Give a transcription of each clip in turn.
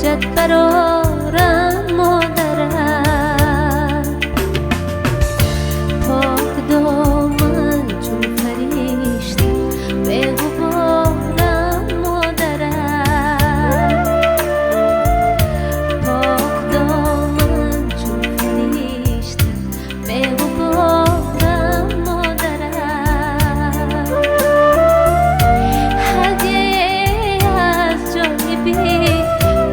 Ҳоҷат барорам модарам. Пок доман чун фаришта, беғуборам модарам. Пок доман чун фаришта, беғуборам модарам. Ҳадя аз ҷониби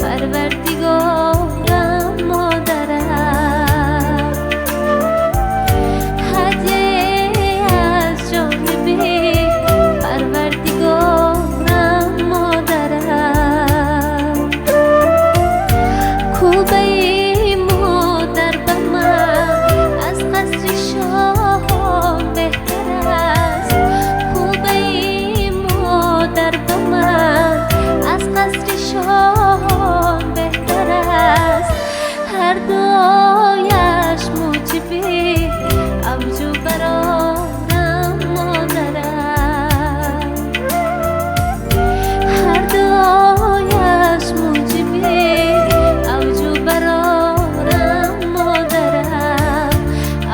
Парвардигорам модарам. Ҳадя аз ҷониби Парвардигорам модарам. Кулбаи модар ба ман аз қасри шоҳон беҳтар аст. Кулбаи модар ба ман аз қасри шоҳон беҳтар аст. Ҳар дуояш муҷиби авҷу барорам модарам. Ҳар дуояш муҷиби авҷу барорам модарам.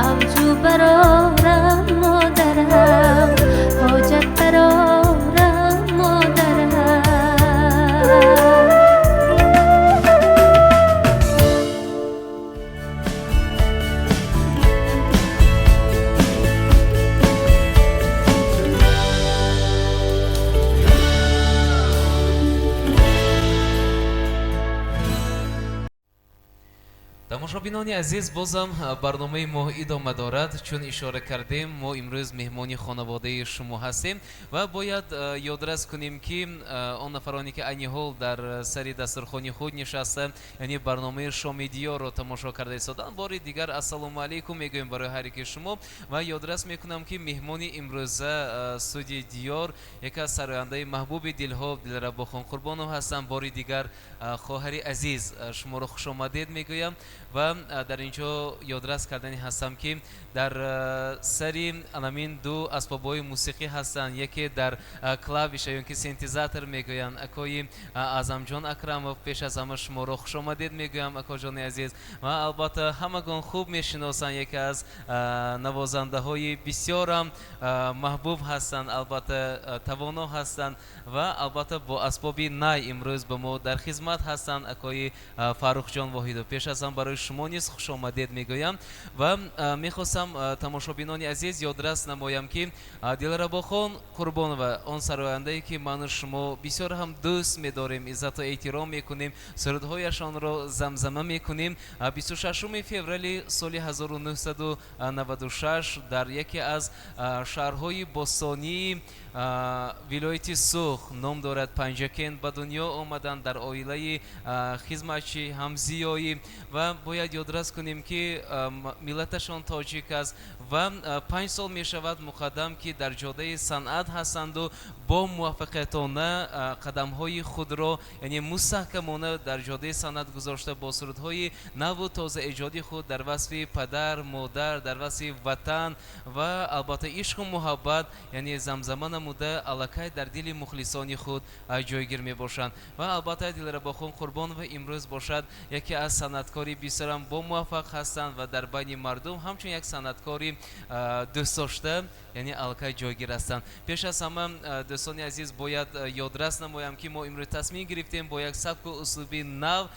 Авҷу барорам модарам. Ҳоҷат барорам модарам. Тамошобинони азиз, бозам барномаи мо идома дорад. Чун ишора кардем, мо имрӯз меҳмони хонаводаи шумо ҳастем ва бояд ёдрас кунем, ки он нафароне, ки айни ҳол дар сари дастурхони худ нишаста, яъне барномаи Шоми Диёрро тамошо карда истоданд, бори дигар ассалому алайкум мегӯем барои ҳар яки шумо. Ва ёдрас мекунам, ки меҳмони имрӯза студияи Диёр яке аз сарояндаи маҳбуби дилҳо Дилрабохон Қурбонов ҳастанд. Бори дигар, хоҳари азиз, шуморо хушомадед мегӯям. Ва дар ин ҷо ёдрас кардани ҳастам, ки дар сари анамин ду асбобҳои мусиқӣ ҳастанд. Яке дар клавиша ё ки синтезатор мегӯянд, акои Аъзамҷон Акрамов. Пеш аз ҳама шуморо хушомадед мегӯям, акоҷони азиз. Ва албатта, ҳамагон хуб мешиносанд, яке аз навозандаҳои бисёрам маҳбуб ҳастанд, албатта тавоно ҳастанд ва албатта бо асбоби най имрӯз ба мо дар хизмат ҳастанд, акои Фаррухҷон Воҳидов. Пеш аз ҳама барои шумо низ хушомадед мегӯям. Ва мехостам, тамошобинони азиз, ёдрас намоям, ки Дилрабохон Қурбонова, он сарояндае, ки ману шумо бисёр ҳам дӯст медорем, иззату эҳтиром мекунем, сурудҳояшонро замзама мекунем, 26 феврали соли 1996 дар яке аз шаҳрҳои бостонии вилояти Суғд, ном дорад Панҷакент, ба дунё омаданд дар оилаи хизматчӣ ҳам зиёӣ. Ва бояд ёдрас кунем, ки миллаташон тоҷик аст ва 5 сол мешавад муқаддам, ки дар ҷодаи санъат ҳастанду бо муваффақиятона қадамҳои худро, яъне мустаҳкамона дар ҷодаи санъат гузошта, бо сурудҳои наву тозаэҷоди худ дар васфи падар, модар, дар васфи ватан ва албатта ишқу муҳаббат, яъне замзама намуда, аллакай дар дили мухлисони худ ҷойгир мебошанд. Ва албатта Дилрабохон Қурбонова имрӯз бошад яке аз санъаткори бисёрам бомуваффақ ҳастанд ва дар байни мардум ҳамчун як санъаткори дӯстдошта, яъне аллакай ҷойгир ҳастанд. Пеш аз ҳама, дӯстони азиз, бояд ёдрас намоям, ки мо имрӯз тасмим гирифтем бо як сабку услуби нав,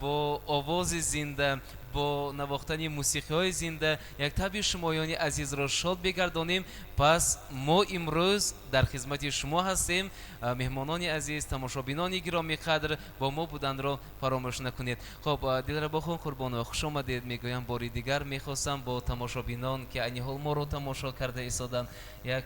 бо овози зинда, бо навохтани мусиқиҳои зинда як табъи шумоёни азизро шод бигардонем. Пас мо имрӯз дар хизмати шумо ҳастем. Меҳмонони азиз, тамошобинони гиромӣ қадр, бо мо буданро фаромӯш накунед. Хоб, Дилрабохон Қурбонова, хушомадед мегӯям бори дигар. Мехостам бо тамошобинон, ки айни ҳол моро тамошо карда истоданд, як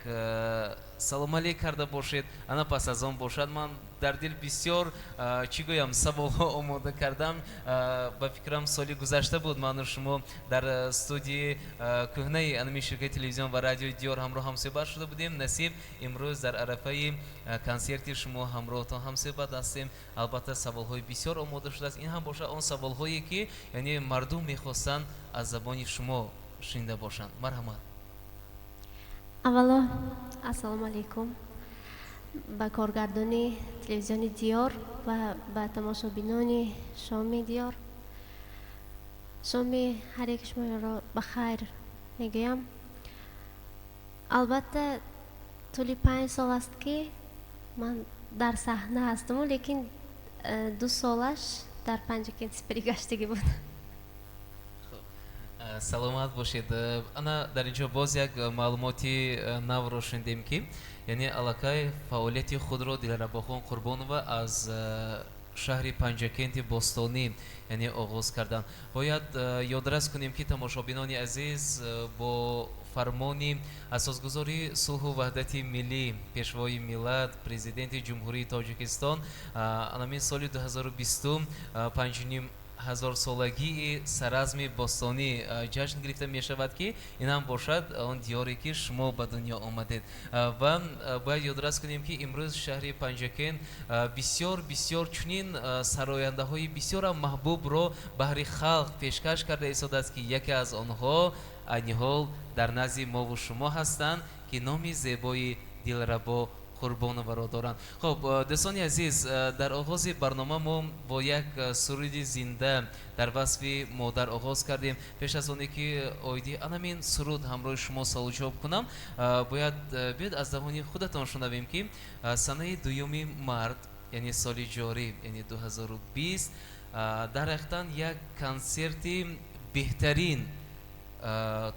салом алейк карда бошед. Ана пас аз он бошад, ман дар дил бисёр, чӣ гӯям, саволҳо омода кардам. Ба фикрам, соли гузашта буд, ману шумо дар студияи кӯҳнаи анами ширкати телевизион ва радиои Диёр ҳамроҳ ҳамсӯҳбат шуда будем. Насиб, имрӯз дар арафаи консерти шумо ҳамроҳтон ҳамсӯҳбат ҳастем. Албатта, саволҳои бисёр омода шудааст. Ин ҳам бошад он саволҳое, ки яъне мардум мехостанд аз забони шумо шунида бошанд. Марҳамат. Аввало, ассалому алайкум. Ба коргардони телевизиони Диёр ва ба тамошобинони шоми Диёр. Шоми ҳар яки шуморо ба хайр мегӯям. Албатта, тӯли 5 сол аст, ки ман дар саҳна ҳастаму, лекин 2 солаш дар Панҷакент сипарӣ гаштагӣ буд. Саломат бошед. Ана дар ин ҷо боз як маълумоти навро шунидем, ки яъне аллакай фаъолияти худро Дилрабохон Қурбонова аз шаҳри Панҷакенти бостонӣ яъне оғоз карданд. Бояд ёдрас кунем, ки тамошобинони азиз, бо фармони асосгузори сулҳу ваҳдати миллӣ, Пешвои миллат, Президенти Ҷумҳурии Тоҷикистон, анамин соли 2020 панҷним ҳазорсолагии Саразми бостонӣ ҷашн гирифта мешавад, ки инам бошад он диёре, ки шумо ба дунё омадед. Ва бояд ёдрас кунем, ки имрӯз шаҳри Панҷакент бисёр бисёр чунин сарояндаҳои бисёрам маҳбубро баҳри халқ пешкаш карда истодааст, ки яке аз онҳо айни ҳол дар назди мову шумо ҳастанд, ки номи зебои Дилрабо Қурбоноваро доранд. Хуб, дӯстони азиз, дар оғози барнома мо бо як суруди зинда дар васфи модар оғоз кардем. Пеш аз оне ки оиди анамин суруд ҳамроҳи шумо саволҷавоб кунам, бояд биёед аз даҳони худатон шунавем, ки санаи 2 март, яъне соли ҷорӣ, яъне 2020, дар ҳақиқатан як консерти беҳтарин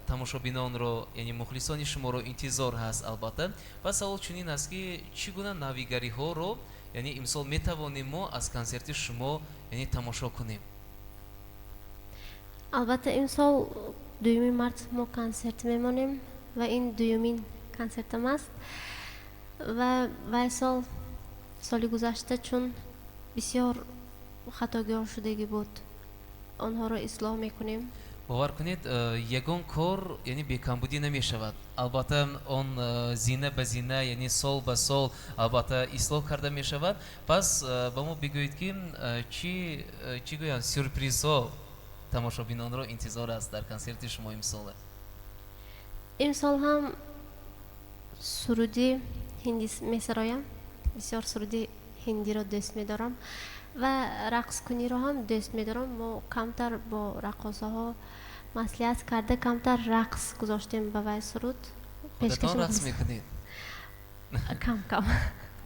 тамошобинонро, яъне мухлисони шуморо интизор ҳаст. Албатта, ва савол чунин аст, ки чӣ гуна навигариҳоро, яъне имсол метавонем мо аз консерти шумо, яъне тамошо кунем? Албатта, имсол 2 март мо консерт мемонем ва ин дуюмин консертам аст. Ва вай сол, соли гузашта, чун бисёр хатогиҳо шудагӣ буд, онҳоро ислоҳ мекунем. Бовар кунед, ягон кор, яъне бекамбудӣ намешавад. Албатта, он зина ба зина, яъне сол ба сол, албатта, ислоҳ карда мешавад. Пас ба мо бигӯед, ки чӣ гӯям, сюрпризҳо тамошобинонро интизор аст дар консерти шумо имсола? Имсол ҳам суруди ҳиндӣ месароям. Бисёр суруди ҳиндиро дӯст медорам ва рақскуниро ҳам дӯст медорам. Мо камтар бо раққосаҳо маслиҳат карда, камтар рақс гузоштем ба вай суруд. Худатон рақс мекунед? Кам кам.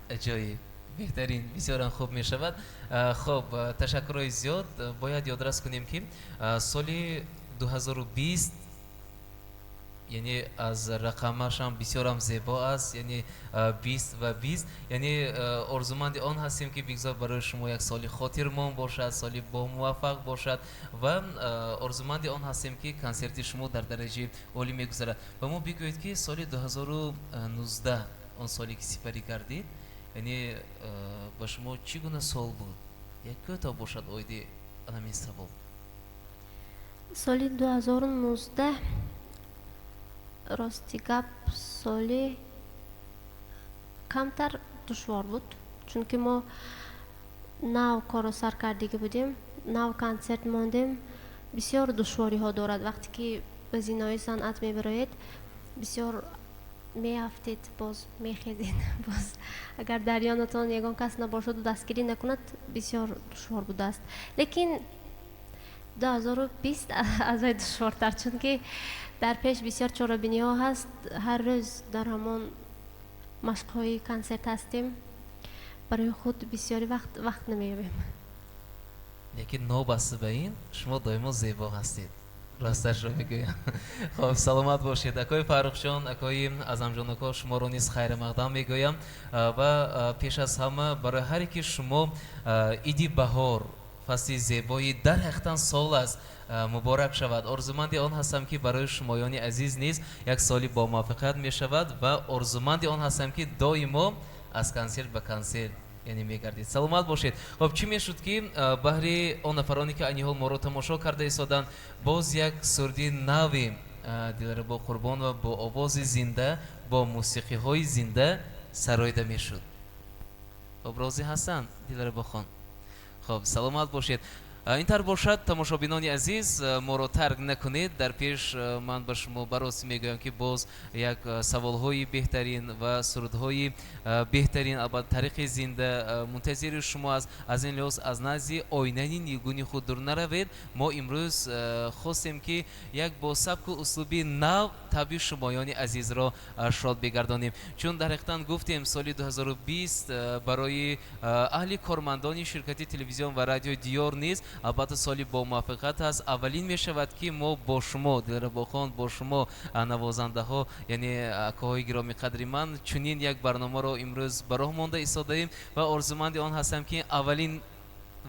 Аҷоиб, беҳтарин, бисёрам хуб мешавад. Хуб, ташаккурҳои зиёд. Бояд ёдрас кунем, ки соли 2020, яъне аз рақамашам бисёрам зебо аст, яъне 20 ва 20, яъне орзуманди он ҳастем, ки бигзор барои шумо як соли хотирмон бошад, соли бомуваффақ бошад, ва орзуманди он ҳастем, ки консерти шумо дар дараҷаи олӣ мегузарад. Ба мо бигӯед, ки соли 2019, он соле ки сипарӣ гардид, яъне ба шумо чӣ гуна сол буд? Як кӯтоҳ бошад оиди ҳамин савол. Соли 2019, рости гап, соли камтар душвор буд, чунки мо нав корро сар кардагӣ будем, нав консерт мондем. Бисёр душвориҳо дорад. Вақте ки ба зинаҳои санъат мебароед, бисёр меафтед, боз мехезед. Боз агар дар ёнатон ягон кас набошаду дастгирӣ накунад, бисёр душвор будааст. Лекин 2020 аз вай душвортар, чунки дар пеш бисёр чорабиниҳо ҳаст, ҳар рӯз дар ҳамон машқҳои консерт ҳастем, барои худ бисёри вақт вақт намеёбем. Лекин нобаста ба ин шумо доимо зебо ҳастед, росташро мегӯям. Хоб, саломат бошед, акои Фаррухҷон, акои Азамҷон. Ако, шуморо низ хайрмақдам мегӯям ва пеш аз ҳама барои ҳар яки шумо иди баҳор, фасли зебои дар ҳақиқатан сол аст, муборак шавад. Орзуманди он ҳастам, ки барои шумоёни азиз низ як соли бомуваффақият мешавад, ва орзуманди он ҳастам, ки доимо аз консерт ба консерт, яъне мегардид. Саломат бошед. Хоб, чӣ мешуд, ки баҳри он нафароне, ки айни ҳол моро тамошо карда истоданд, боз як суруди нави Дилрабо Қурбонова бо овози зинда, бо мусиқиҳои зинда сароида мешуд? Хоб, розӣ ҳастанд, Дилрабохон? Хоб, саломат бошед. Ин тар бошад, тамошобинони азиз, моро тарк накунед. Дар пеш ман ба шумо баросӣ мегӯям, ки боз як саволҳои беҳтарин ва сурудҳои беҳтарин албатта тариқи зинда мунтазири шумо аст. Аз ин лиҳоз аз назди оинаи нилгуни худ дур наравед. Мо имрӯз хостем, ки як бо сабку услуби нав табъи шумоёни азизро шод бигардонем, чун дар ҳақиқатан гуфтем, соли 2020 барои аҳли кормандони ширкати телевизион ва радиои Диёр низ албатта соли бомуваффақият аст. Аввалин мешавад, ки мо бо шумо, Дилрабохон, бо шумо, навозандаҳо, яъне акоҳои гиромиқадри ман, чунин як барномаро имрӯз ба роҳ монда истодаем ва орзуманди он ҳастам, ки аввалин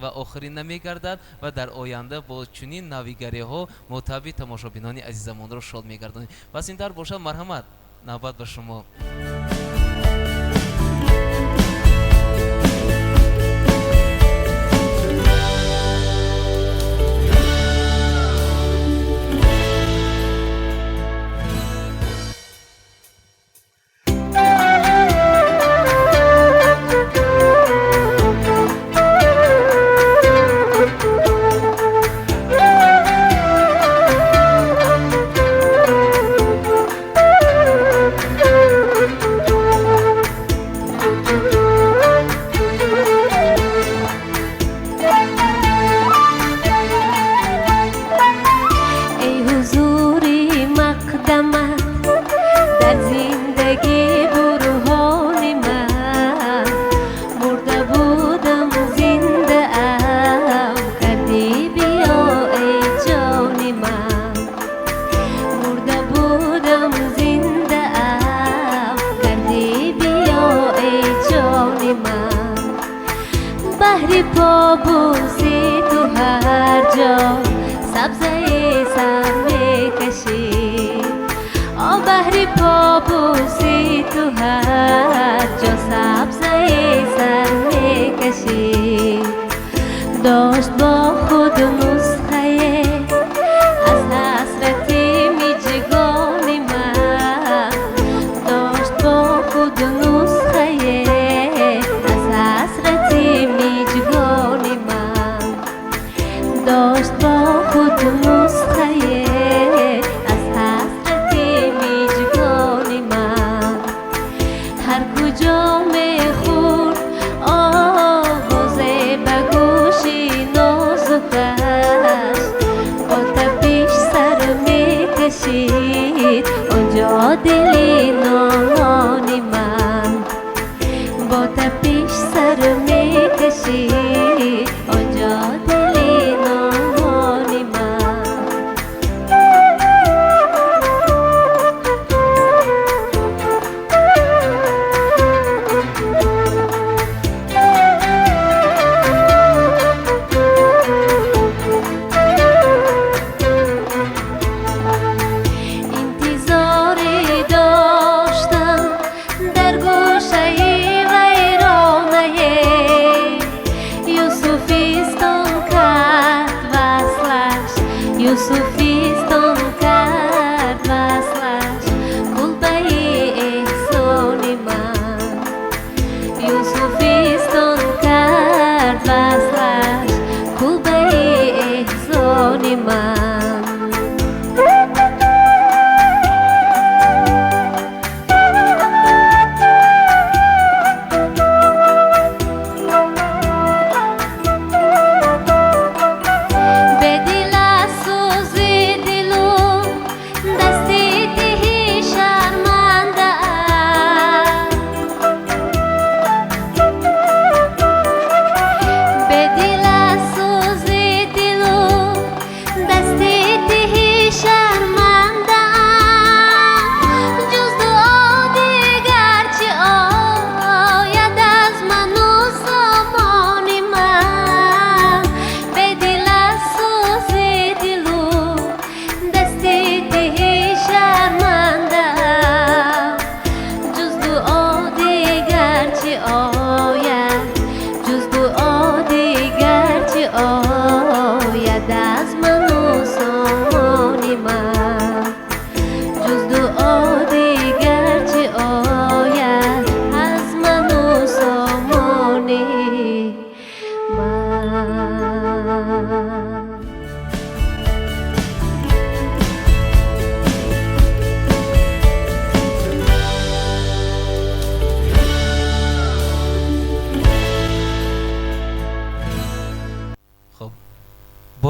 ва охирин намегардад ва дар оянда бо чунин навигариҳо мо табъи тамошобинони азизамонро шод мегардонем. Пас ин тар бошад, марҳамат, навбат ба шумо. Эй ҳузури мақдамат дар зиндагӣ бурҳони ман, мурда будам, зиндаам кардӣ, биё, эй ҷони ман. Мурда будам, зиндаам кардӣ, биё, эй ҷони ман. Баҳри побӯси ту ҳар ҷо сабзаи сар мекашид, о баҳри побӯси ту ҳар ҷо сабзаи сар мекашид. Дошт бо худ нусхае аз ҳасрати миҷгони ман, дошт бо худ нусхае аз ҳасрати миҷгони ман, дошт бо худ нусхае аз ҳасрати миҷгони ман. Ҳар куҷо мехӯрд овозе ба гӯши нозукаш, бо тапиш сар мекашид онҷо дили нолони ман, бо тапиш сар мекашид онҷо дили нолони ман. Интизоре доштам дар гӯшаи вайронае, Юсуфистон кард васлаш, Юсуфистон кард васлаш кулбаи эҳсони ман. Юсуфистон кард васлаш кулбаи эҳсони ман. Бедил аз сӯзи дилу дасти тиҳӣ шармандаам.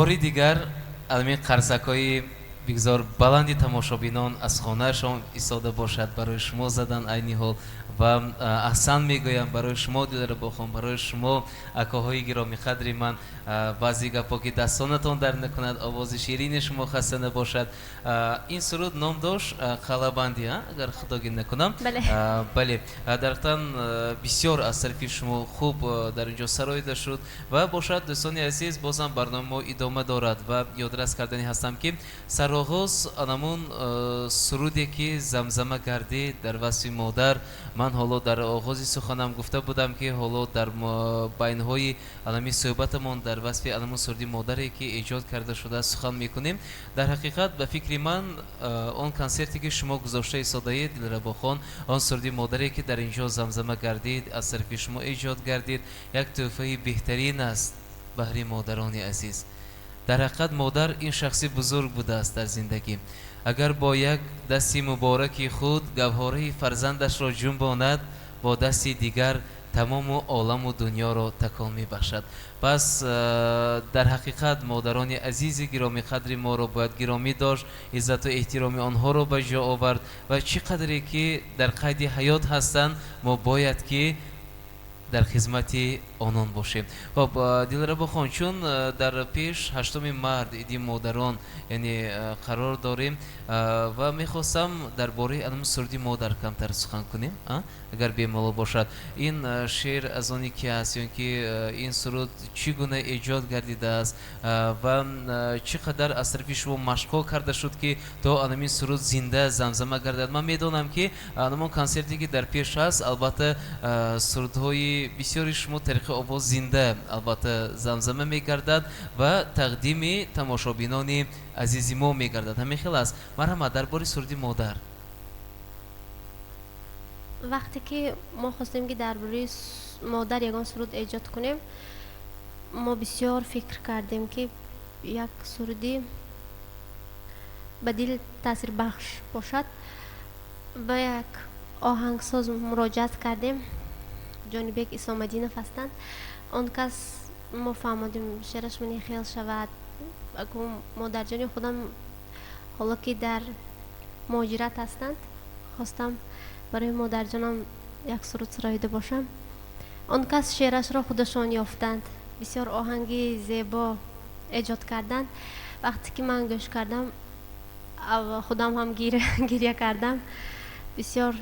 Бори дигар ҳамин қарсакҳои бигзор баланди тамошобинон аз хонаашон истода бошад, барои шумо задан айни ҳол ва аҳсан мегӯям барои шумо, Дилрабохон, барои шумо, акоҳои гиромиқадри ман. Баъзе гапҳо ки дастонатон дард накунад, овози ширини шумо хаста набошад. Ин суруд ном дошт Қалабандӣ, агар хатогӣ накунам. Бале, дар ҳақиқатан бисёр аз тарафи шумо хуб дар ин ҷо сароида шуд. Ва бошад, дӯстони азиз, бозам барномаи мо идома дорад ва ёдрас кардани ҳастам, ки сароғоз анамун суруде ки замзама гардид дар васфи модар. Ман ҳоло дар оғози суханам гуфта будам, ки ҳоло дар байнҳои анами суҳбатамон дар васфи анамун суруди модаре ки эҷод карда шудааст сухан мекунем. Дар ҳақиқат, ба фикри ман, он консерте ки шумо гузошта истодаед, Дилрабохон, он суруди модаре ки дар ин ҷо замзама гардид, аз тарафи шумо эҷод гардид, як тӯҳфаи беҳтарин аст баҳри модарони азиз. Дар ҳақиқат, модар ин шахси бузург будааст дар зиндагӣ. Агар бо як дасти мубораки худ гавҳораи фарзандашро ҷунбонад, бо дасти дигар тамому оламу дунёро такон мебахшад. Пас дар ҳақиқат модарони азизи гиромиқадри моро бояд гиромӣ дошт, иззату эҳтироми онҳоро ба ҷо овард ва чӣ қадре ки дар қайди ҳаёт ҳастанд, мо бояд ки дар хизмати онон бошем. Хоб, Дилрабохон, чун дар пеш 8 март, иди модарон, яъне қарор дорем ва мехостам дар бораи анам суруди модар камтар сухан кунем, агар бемалол бошад. Ин шеър аз они ки аст ё ки ин суруд чӣ гуна эҷод гардидааст ва чӣ қадар аз тарафи шумо машқҳо карда шуд, ки то анамин суруд зинда замзама гардад? Ман медонам, ки анамон консерте ки дар пеш аст, албатта, сурудҳои бисёри шумо тариқи овоз зинда, албатта, замзама мегардад ва тақдими тамошобинони азизи мо мегардад. Ҳамин хел аст? Марҳамат, дар бораи суруди модар. Вақте ки мо хостем, ки дар бораи модар ягон суруд эҷод кунем, мо бисёр фикр кардем, ки як суруди ба дил таъсирбахш бошад. Ба як оҳангсоз муроҷиат кардем, Ҷонибек Исомадинов ҳастанд он кас. Мо фаҳмодем, шеъраш мани хел шавад. Модарҷони худам ҳоло ки дар муҳоҷират ҳастанд, хостам барои модарҷонам як суруд сароида бошам. Он кас шеърашро худашон ёфтанд, бисёр оҳанги зебо эҷод карданд. Вақте ки ман гӯш кардам, худам ҳам гиря кардам. Бисёр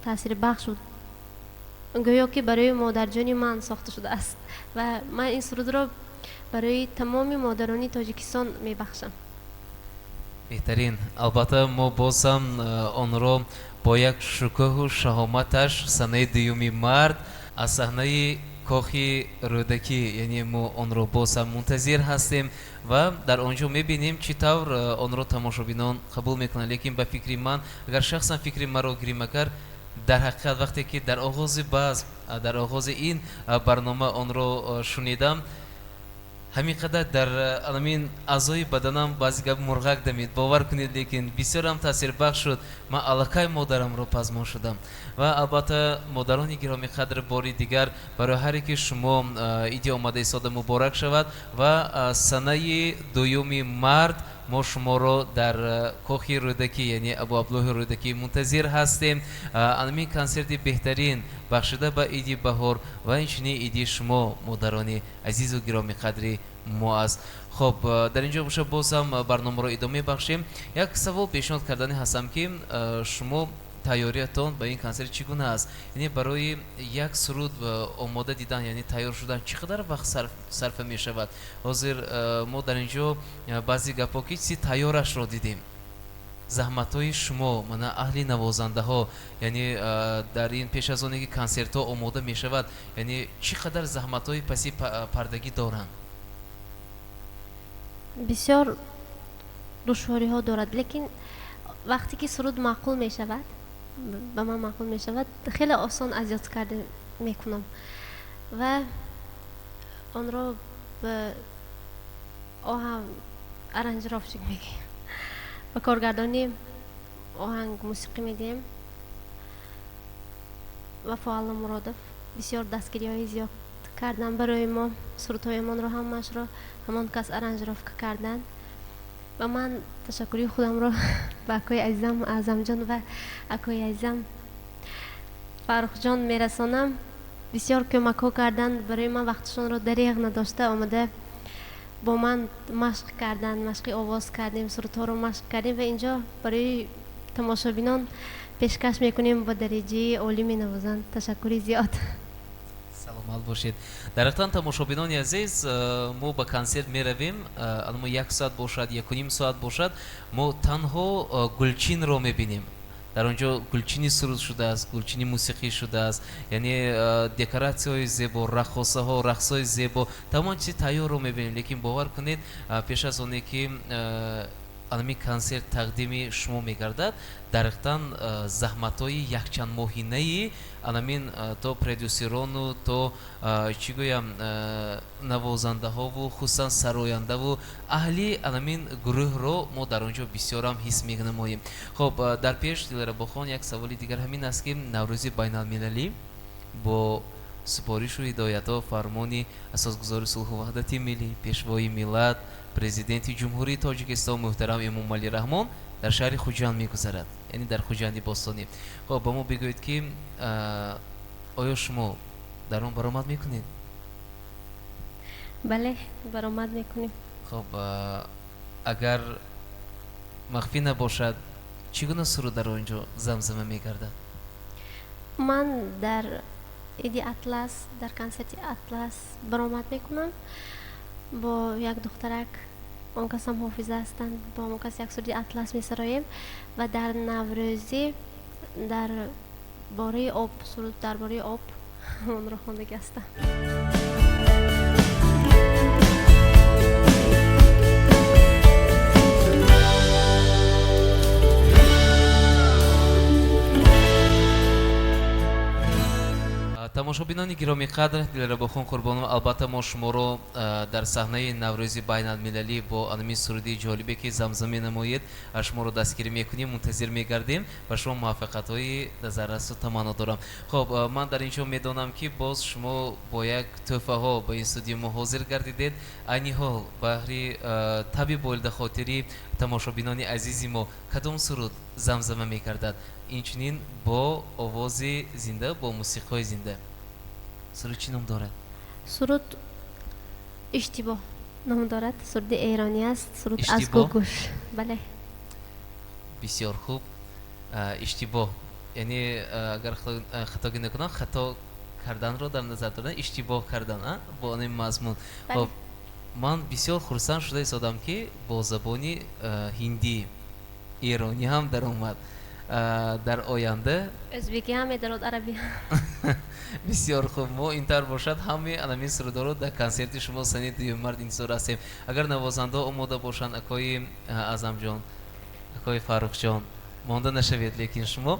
таъсирбахш буд, гӯё ки барои модарҷони ман сохта шудааст. Ва ман ин сурудро барои тамоми модарони Тоҷикистон мебахшам. Беҳтарин. Албатта, мо бозам онро бо як шукӯҳу шаҳоматаш санаи 2 март аз саҳнаи кохи Рӯдакӣ, яъне мо онро боз ҳам мунтазир ҳастем ва дар он ҷо мебинем, чӣ тавр онро тамошобинон қабул мекунанд. Лекин ба фикри ман, агар шахсан фикри маро гирим, агар дар ҳақиқат вақте ки дар оғози базм, дар оғози ин барнома онро шунидам, ҳамин қадар дар анамин аъзои баданам баъзе гап мурғак дамид, бовар кунед. Лекин бисёрам таъсирбахш шуд, ман аллакай модарамро пазмон шудам. Ва албатта, модарони гиромиқадр, бори дигар барои ҳар яки шумо иди омада истода муборак шавад ва санаи 2 март мо шуморо дар кохи Рӯдакӣ, яъне Абу Абдуллоҳи Рӯдакӣ, мунтазир ҳастем. Анамин консерти беҳтарин бахшида ба иди баҳор ва инчунин иди шумо, модарони азизу гиромиқадри мо аст. Хоб, дар ин ҷо боша, бозам барномаро идома мебахшем. Як савол пешниҳод кардани ҳастам, ки шумо тайёриятон ба ин консерт чӣ гуна аст? Яъне барои як суруд омода дидан, яъне тайёр шудан чӣ қадар вақт сарфа мешавад? Ҳозир мо дар ин ҷо баъзе гапҳо ки чизи тайёрашро дидем, заҳматҳои шумо, мана аҳли навозандаҳо, яъне дар ин пеш аз оне ки консертҳо омода мешавад, яъне чӣ қадар заҳматҳои паси пардагӣ доранд? Бисёр душвориҳо дорад, лекин вақте ки суруд маъқул мешавад, ба ман маъқул мешавад, хеле осон аз ёд карда мекунам ва онро ба оҳанг аранжировщик мегӯем, ба коргардони оҳанг мусиқӣ медиҳем, Вафо Алломуродов бисёр дастгириҳои зиёд. карданд барои мо, сурудҳоямонро ҳамаашро ҳамон кас аранжировка карданд. Ва ман ташаккури худамро ба акои азизам Аъзамҷон ва акои азизам Фаррухҷон мерасонам. Бисёр кӯмакҳо карданд барои ман, вақташонро дареғ надошта омада бо ман машқ карданд, машқи овоз кардем, сурудҳоро машқ кардем ва инҷо барои тамошобинон пешкаш мекунем, бо дараҷаи олӣ менавозанд. Ташаккури зиёд. Саломат бошед. Дар ҳақиқатан, тамошобинони азиз, мо ба консерт меравем, мо як соат бошад, якуним соат бошад, мо танҳо гулчинро мебинем. Дар он ҷо гулчини суруд шудааст, гулчини мусиқӣ шудааст, яъне декоратсияҳои зебо, раққосаҳо, рақсҳои зебо, тамом чизи тайёрро мебинем. Лекин бовар кунед, пеш аз оне ки анами консерт тақдими шумо мегардад, дар ҳақиқатан заҳматҳои якчандмоҳинаи анамин то продюсерону то чӣ гӯям, навозандаҳову хусусан сарояндаву аҳли анамин гурӯҳро мо дар он ҷо бисёрам ҳис менамоем. Хоб, дар пеш, Дилрабохон, як саволи дигар ҳамин аст, ки Наврӯзи байналмилалӣ бо супоришу ҳидоятҳо, фармони асосгузори сулҳу ваҳдати миллӣ, пешвои миллат, президенти Ҷумҳурии Тоҷикистон муҳтарам Эмомалӣ Раҳмон дар шаҳри Хуҷанд мегузарад, яъне дар Хуҷанди бостонӣ. Хоб, ба мо бигӯед, ки оё шумо дар он баромад мекунед? Бале, баромад мекунем. Хоб, агар махфӣ набошад, чӣ гуна суруд дар он ҷо замзама мегардад? Ман дар иди Атлас, дар консерти Атлас баромад мекунам бо як духтарак, он кас ҳам ҳофиза ҳастанд, бо он кас як суруди Атлас месароем ва дар Наврӯзӣ дар бораи об суруд, дар бораи об онро хондагӣ ҳастам. Тамошобинони гиромиқадр, Дилрабохон Қурбонова, албатта мо шуморо дар саҳнаи Наврӯзи байналмилалӣ бо анами суруди ҷолибе, ки замзама менамоед, шуморо дастгирӣ мекунем, мунтазир мегардем ва шумо муваффақиятҳои назаррасу таманно дорам. Хоб, ман дар ин ҷо медонам, ки боз шумо бо як тӯҳфаҳо ба ин студияи мо ҳозир гардидед. Айни ҳол баҳри таби болидахотири тамошобинони азизи мо кадом суруд замзама мегардад, инчунин бо овози зинда, бо мусиқиҳои зинда? Суруд чӣ ном дорад? Суруд Иштибоҳ ном дорад, суруди эронӣ аст, суруд аз Иштибоҳ? Гугуш, бале. Бисёр хуб. Иштибоҳ, яъне агар хатогӣ накунам, хато карданро дар назар дорад, иштибоҳ кардан бо ин мазмун. Бале. Хоб, ман бисёр хурсанд шуда истодам, ки бо забони ҳиндӣ, эронӣ ҳам даромад. Дар оянда ӯзбекӣ ҳам медарод, арабӣ. Бисёр хуб, мо ин тавр бошад, ҳамаи анамин сурудҳоро дар консерти шумо санаи 2 март интизор ҳастем. Агар навозандаҳо омода бошанд, акои Аъзамҷон, акои Фаррухҷон, монда нашавед, лекин шумо,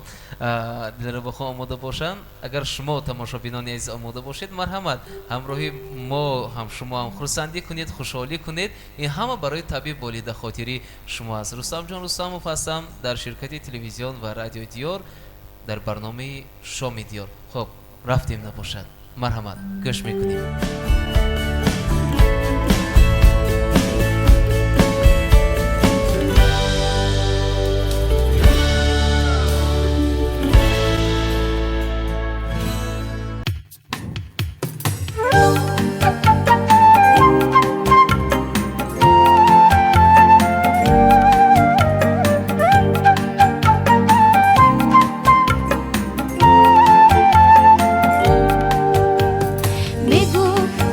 Дилрабохон, омода бошанд, агар шумо, тамошобинони азиз, омода бошед, марҳамат, ҳамроҳи мо ҳам шумо ҳам хурсандӣ кунед, хушҳолӣ кунед. Ин ҳама барои таби болидахотири шумо аст. Рустамҷон Рустамов ҳастам дар ширкати телевизион ва радиои Диёр дар барномаи Шоми Диёр. Хоб, рафтем набошад, марҳамат, гӯш мекунем. بگو.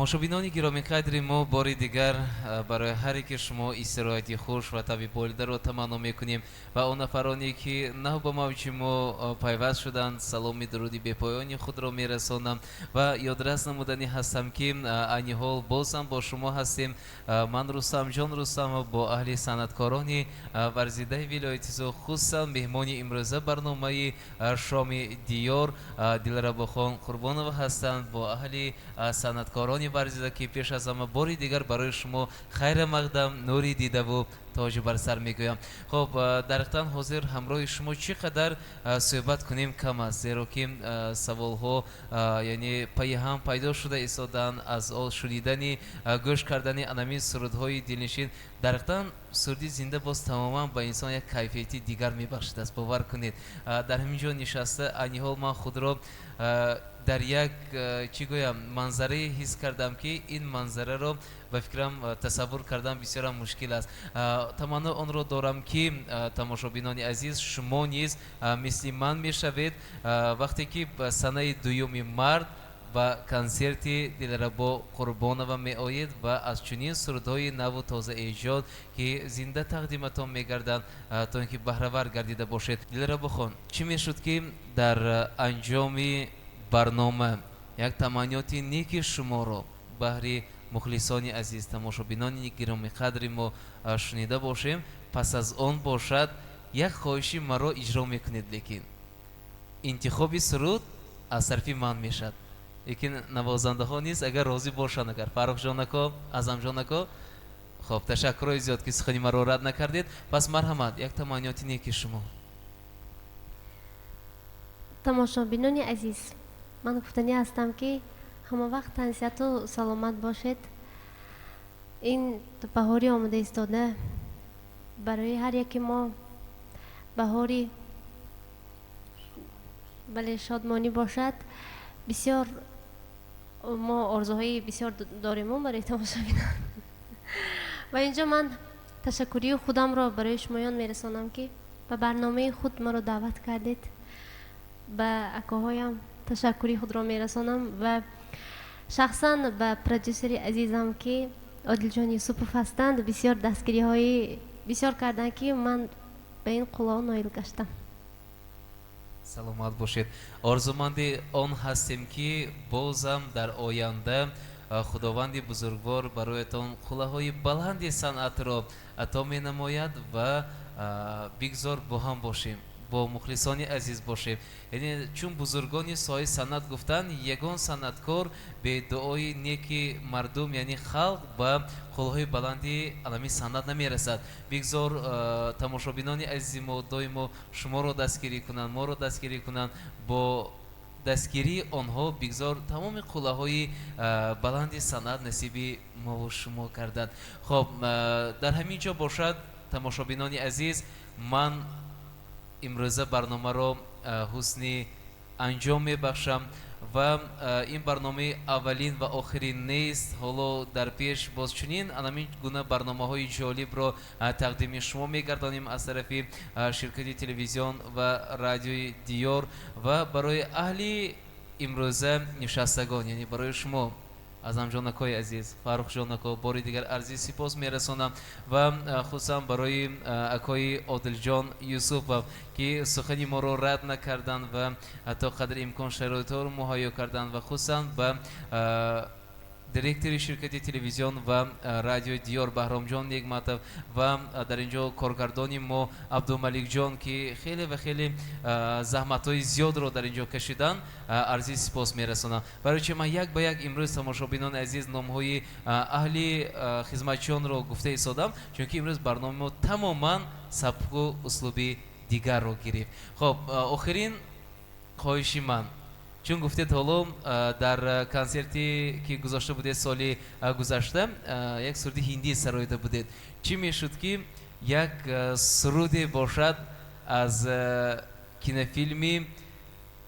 Тамошобинони гиромиқадри мо, бори дигар барои ҳар яки шумо истироҳати хуш ва табъи болидаро таманно мекунем ва он нафароне, ки нав ба мавҷи мо пайваст шуданд, саломи дуруди бепоёни худро мерасонам ва ёдрас намуданӣ ҳастам, ки айни ҳол боз ҳам бо шумо ҳастем ман, Рустамҷон Рустамов, бо аҳли санъаткорони варзидаи вилояти Суғд, хусусан меҳмони имрӯза барномаи «Шоми Диёр» Дилрабохон Қурбонова ҳастанд, бо аҳли санъаткорони варзида, ки пеш аз ҳама бори дигар барои шумо хайра мақдам, нури дидаву тоҷи бар сар мегӯям. Хуб, дариқтан ҳозир ҳамроҳи шумо чӣ қадар суҳбат кунем, кам аст, зеро ки саволҳо, яъне, пайи ҳам пайдо шуда истодаанд аз шунидани, гӯш кардани анамин сурудҳои дилнишин. Дариқтан суруди зинда боз тамоман ба инсон як кайфияти дигар мебахшид аст. Бовар кунед, дар ҳамин ҷо нишаста, айни ҳол ман худро дар як, чӣ гӯям, манзарае ҳис кардам, ки ин манзараро, ба фикрам, тасаввур кардан бисёрам мушкил аст. Таманно онро дорам, ки тамошобинони азиз, шумо низ мисли ман мешавед, вақте ки ба санаи 2 март ба консерти Дилрабо Қурбонова меоед ва аз чунин сурудҳои наву тозаэҷод, ки зинда тақдиматон мегарданд, то ин ки баҳравар гардида бошед. Дилрабохон, чӣ мешуд, ки дар анҷоми барнома як таманниёти неки шуморо баҳри мухлисони азиз, тамошобинони гиромиқадри мо шунида бошем? Пас аз он бошад, як хоҳиши маро иҷро мекунед, лекин интихоби суруд аз тарафи ман мешавад, лекин навозандаҳо низ агар розӣ бошанд, агар Фаррухҷон ако, Аъзамҷон ако. Хоб, ташаккурҳои зиёд, ки сухани маро рад накардед. Пас марҳамат, як таманниёти неки шумо. Тамошобинони азиз, ман гуфтанӣ ҳастам, ки ҳамавақт тансиҳату саломат бошед. Ин баҳори омода истода барои ҳар яки мо баҳори, бале, шодмонӣ бошад. Бисёр мо орзуҳои бисёр дорему барои тамошобинон. Ва инҷо ман ташаккурии худамро барои шумоён мерасонам, ки ба барномаи худ маро даъват кардед. Ба акоҳоям ташаккури худро мерасонам ва шахсан ба продюсери азизам, ки Одилҷон Юсупов ҳастанд, бисёр дастгириҳои бисёр карданд, ки ман ба ин қуллаҳо ноил гаштам. Саломат бошед. Орзуманди он ҳастем, ки бозам дар оянда Худованди бузургвор бароятон қуллаҳои баланди санъатро ато менамояд ва бигзор бо ҳам бошем, бо мухлисони азиз бошем. Яъне, чун бузургони соҳаи санъат гуфтанд, ягон санъаткор бе дуои неки мардум, яъне халқ, ба қуллаҳои баланди алами санъат намерасад. Бигзор тамошобинони азизи мо доимо шуморо дастгирӣ кунанд, моро дастгирӣ кунанд. Бо дастгирии онҳо бигзор тамоми қуллаҳои баланди санъат насиби мову шумо гардад. Хоб, дар ҳамин ҷо бошад, тамошобинони азиз, ман имрӯза барномаро ҳусни анҷом мебахшам ва ин барномаи аввалин ва охирин нест. Ҳоло дар пеш боз чунин анамин гуна барномаҳои ҷолибро тақдими шумо мегардонем аз тарафи ширкати телевизион ва радиои Диёр. Ва барои аҳли имрӯза нишастагон, яъне барои шумо, Аъзамҷон акои азиз, Фаррухҷон ако, бори дигар арзи сипос мерасонам ва хусусан барои акои Одилҷон Юсупов, ки сухани моро рад накарданд ва то қадри имкон шароитҳоро муҳайё карданд, ва хусусан ба директори ширкати телевизион ва радиои Диёр Баҳромҷон Негматов ва дар ин ҷо коргардони мо Абдумаликҷон, ки хеле ва хеле заҳматҳои зиёдро дар ин ҷо кашиданд, арзи сипос мерасонам. Барои чи ман як ба як имрӯз, тамошобинони азиз, номҳои аҳли хизматчиёнро гуфта истодам? Чунки имрӯз барномаи мо тамоман сабку услуби дигарро гирифт. Хоб, охирин хоҳиши ман, чун гуфтед, ҳоло дар консерте, ки гузошта будед соли гузашта, як суруди ҳиндӣ сароида будед, чӣ мешуд, ки як суруде бошад аз кинофилми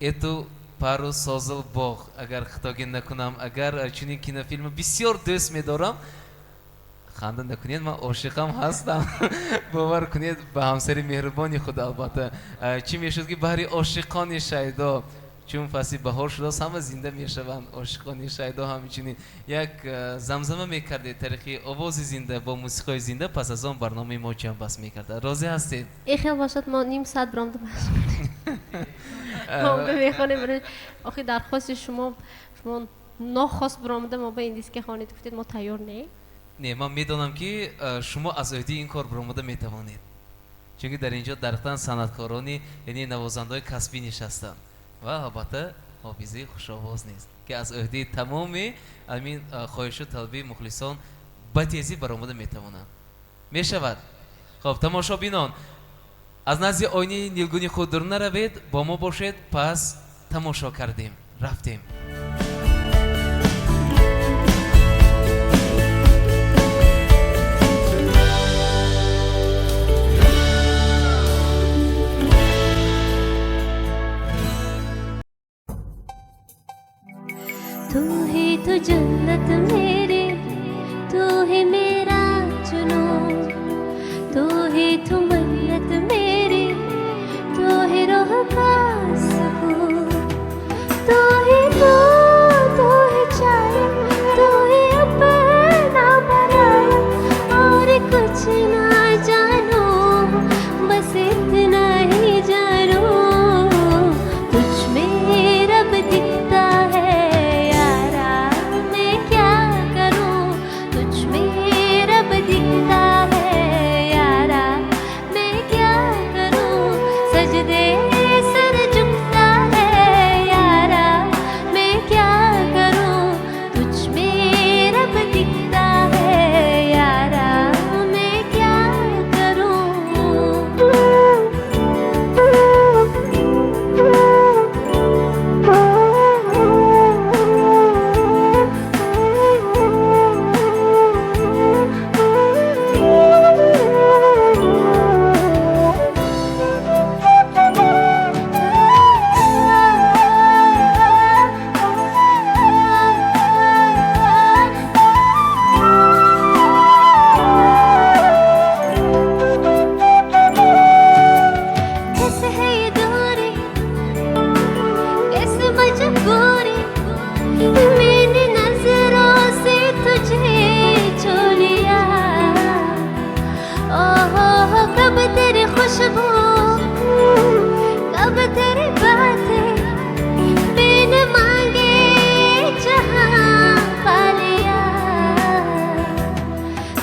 «Эту пару создал Бог», агар хатогӣ накунам? Агар чунин кинофилмро бисёр дӯст медорам, ханда накунед, ман ошиқам ҳастам, бовар кунед, ба ҳамсари меҳрубони худ албатта. Чӣ мешуд, ки баҳри ошиқони шайдо Чун фасли баҳор шудааст, ҳама зинда мешаванд, ошиқони шайдо ҳамчунин. Як замзама мекардед тариқи овози зинда бо мусиқои зинда, пас аз он барномаи мо ҷамъбаст мекарда. Розӣ ҳастед? Э хел бошад, мо ним соат биромда мехонем. Охи дархости шумо, шумо нохост биромада мо ба индийский хонед, гуфтед мо тайёр не? Не, ман медонам ки шумо аз ӯҳдаи ин кор биромада метавонед, чунки дар инҷо дарахтан санъаткорони, яъне навозандаҳои касбӣ нишастанд ва албатта ҳофизаи хушовоз нест, ки аз ӯҳдаи тамоми ҳамин хоҳишу талаби мухлисон ба тезӣ баромада метавонанд. Мешавад? Хоб, тамошобинон, аз назди оинаи нилгуни худ дур наравед, бо мо бошед. Пас тамошо кардем, рафтем. तू ही तो जन्नत मेरी, तू ही मेरा जुनून, तू ही तो मन्नत मेरी, तू ही रूह का सुकून, तू ही तू, तू ही छाया, तू ही अपना पराया, और कुछ ना जानो, बस इतना ही जानो, तुझ में रब दिखता है। दिखता है यारा, मैं क्या करूं, सजदे सर झुकता है यारा, मैं क्या करूं, तुझ में रब दिखता है यारा, मैं क्या करूं। कैसे है ये दूरी, कैसे मजबूरी, मैंने नजरों से तुझे छू लिया, ओहो कब तेरी खुशबू, कब तेरी बातें, बिन मांगे जहां पा लिया,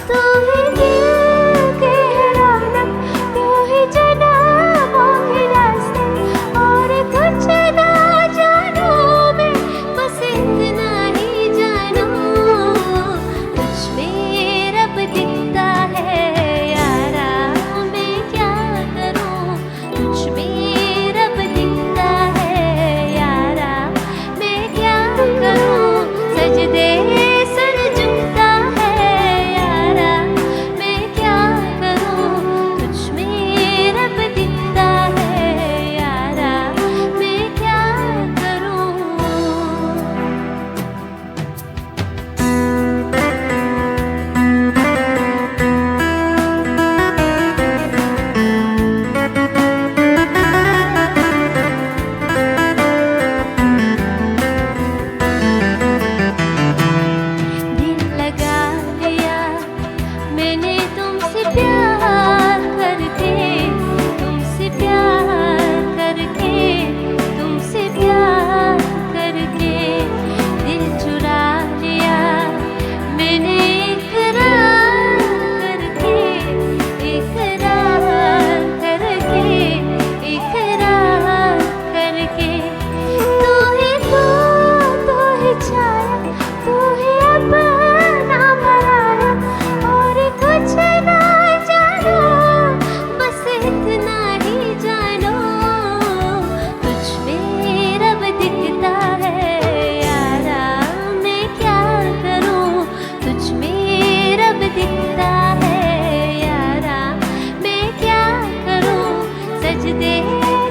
तू ही दिल के रौनक, तू ही जनाबों के रास्ते, और कुछ ना जानो मैं, बस इतना ही जानो, तुझ में रब दिखता है यारा, मैं क्या करूं, तुझ में रब दिखता है यारा, मैं क्या करूं, सजदे सर झुकता है यारा, मैं क्या करूं, तुझ में रब दिखता है यारा, मैं क्या करूं। दिल लगा लिया मैंने तुमसे प्यार करके, तुमसे प्यार करके, तुमसे प्यार करके, दिल चुरा लिया मैंने इकरार करके, इकरार करके, इकरार करके, तू ही तू, तू ही छाया, तू ही अपना पराया, और कुछ ना जानो, बस इतना ही जानो, तुझ में रब दिखता है यारा, मैं क्या करूं, तुझ में रब दिखता है यारा, मैं क्या करूं, सजदे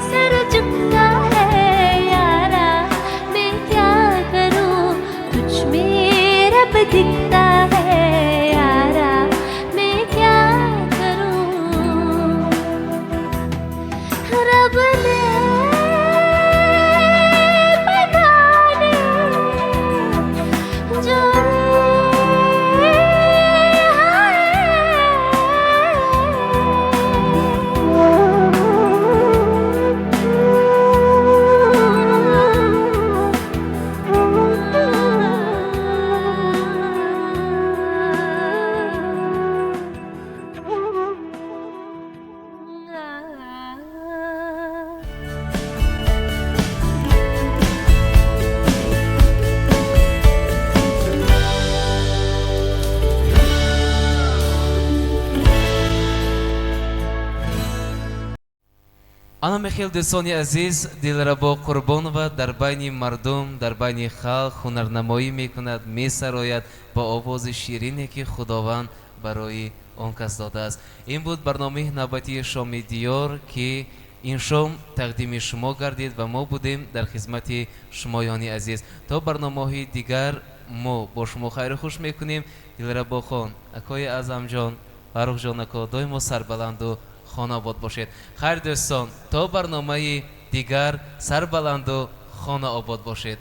सर झुकता है यारा, मैं क्या करूं, तुझ में रब दिखता है यारा, मैं क्या करूं, रब ने Ана михел, дӯстони азиз, Дилрабо Қурбонова дар байни мардум, дар байни халқ ҳунарнамоӣ мекунад, месарояд бо овози ширине, ки Худованд барои он кас додааст. Ин буд барномаи навбатии Шоми Диёр, ки ин шом тақдими шумо гардид ва мо будем дар хизмати шумоёни азиз. То барномаҳои дигар мо бо шумо хайру хуш мекунем. Дилрабохон, акои Аъзамҷон, Фаррухҷон ако, доимо сарбаланду хонаобод бошед. Хайр, дӯстон, то барномаи дигар сарбаланду хонаобод бошед.